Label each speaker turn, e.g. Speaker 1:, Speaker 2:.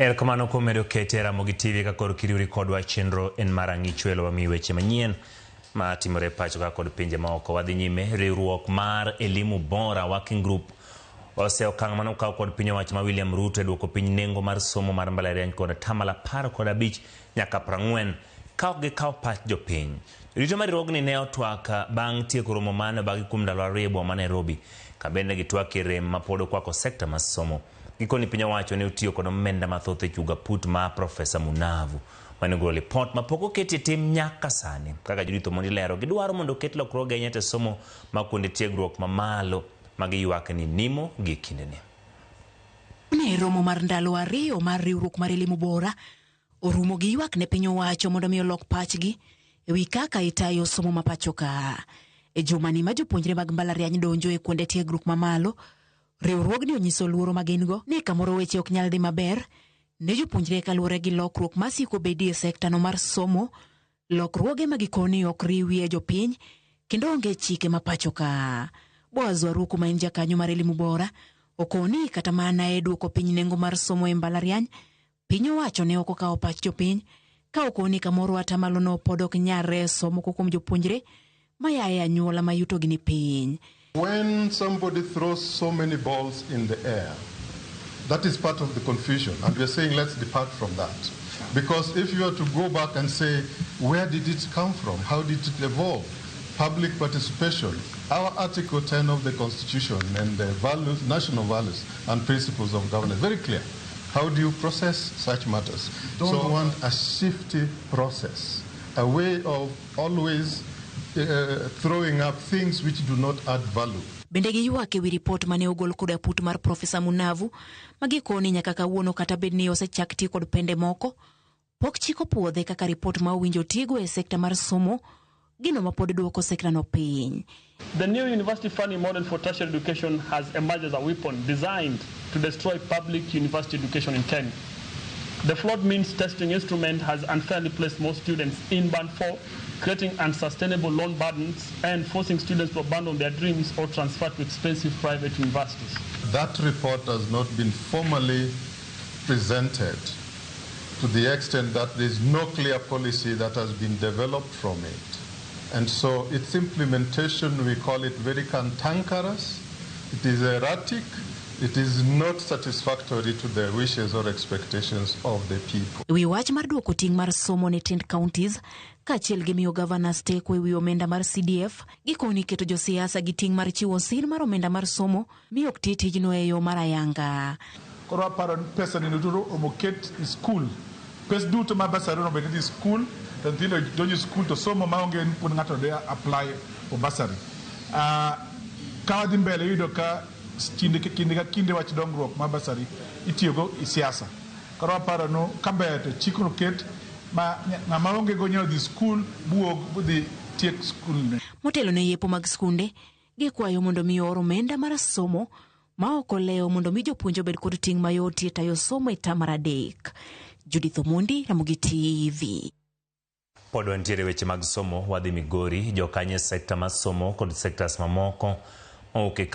Speaker 1: Erokamano kuom medo kete e Ramogi TV ka koro kiriwri kodwa chenro en mar ang'ichwelo wamiyi weche manyien ma timore e pacho ka kod pinje maoko. Wadhi nyime, riwruok mar Elimu Bora Working Group ose okang' mane okaw kod piny owacho ma William Ruto e duoko piny nengo mar somo mar mbalariany kod atamalo 15 nyaka 40 ka ok gikawo pach jopiny. Jorito mar riwruogni ne otwak bang' tieko romo mane obagi kuom ndalo ariyo e boma ma Nairobi ka bende gitwakie rem ma pod okwako sekta mar somo. Gikoni piny owacho ne otiyo kod omenda mathoth e chugo aput ma Profesa Munavu mane ogolo lipot ma pok oketie tim nyaka sani. Kaka Judith Omondi lero, gidwaro mondo oket lokruoge ahinya e somo ma kuonde tiegruok mamalo ma giywak ni nimo gi kindeni.
Speaker 2: Ne romo mar ndalo ariyo mar riwruok mar Elimu Bora orumo gi ywak ne piny owacho mondo mi olok pachgi e wi kaka itayo somo ma pacho ka. E jumani ma jopuonjre mag mbalariany donjo e kuonde tiegruok mamalo, riwruogni onyiso luoro ma gin go ni kamoro weche ok nyal dhi maber ne jopuonjre kaluwore gi lokruok masiko bedie e sektano mar somo, lokruoge ma gikoni ok riwie jopiny kendo onge chike ma pacho ka. Boaz Waruku ma en jakanyo mar Elimu Bora okoni kata mana e duoko piny nengo mar somo e mbalariany, piny owacho ne ok okawo pach jopiny ka okoni kamoro atamalo no pod ok nyal reso moko kuom jopuonjre maya e anyuola ma yutogi ni piny.
Speaker 3: When somebody throws so many balls in the air, that is part of the confusion. And we are saying let's depart from that. Because if you are to go back and say, where did it come from? How did it evolve? Public participation. Our Article 10 of the Constitution and the values, national values and principles of governance, very clear. How do you process such matters? Don't want a shifty process, a way of always throwing up things which do not add value.
Speaker 2: Bende giywak e wi ripot mane ogol kod aput mar Profesa Munavu ma gikoni nyaka kawuono kata bed ni osechak ti kod pende moko, pok chik opuodhe kaka ripot ma owinjo tigo e sekta mar somo, gino ma pod duoko sektano piny.
Speaker 4: The new university funding model for tertiary education has emerged as a weapon designed to destroy public university education in Kenya. The flawed means testing instrument has unfairly placed most students in Band 4, creating unsustainable loan burdens and forcing students to abandon their dreams or transfer to expensive private universities.
Speaker 3: That report has not been formally presented to the extent that there is no clear policy that has been developed from it. And so its implementation, we call it very cantankerous, it is erratic, it is not satisfactory to the wishes or expectations of the people.
Speaker 2: Wi wach mar duoko ting' mar somo ne tend counties kaachiel gi miyo governors teko e wi omenda mar CDF gikoni keto josiasa gi ting' mar chiwo sir mar omenda mar somo mi ok ti tijno e yo mar ayanga.
Speaker 5: Koro aparo ni pesa ni duto omo ket e skul. Pes duto ma bursary onego bed ni dhi skul to nyithindo donjo e skul to somo maonge ni pod ng'ato dhi apply for bursary. Ka wadhi mbele iyudo ka kinde ka kinde wach dongruok mar bursary itiyogo e siasa. Koro aparo ni kaber to chikno ket ma ng'ama onge go nyalo dhi skul buog budhi tiek skul ne.
Speaker 2: Motelo ne yepo mag skunde, gikwayo mondo mi oor omenda mar somo ma ok olewo mondo mi jopuonj obed kod ting' mayot e tayo somo e tam mar adek. Judith Omondi, Ramogi TV.
Speaker 1: Pod wantiere weche mag somo, wadhi Migori, jokanyo e sekta mar somo kod sektas mamoko mawuok e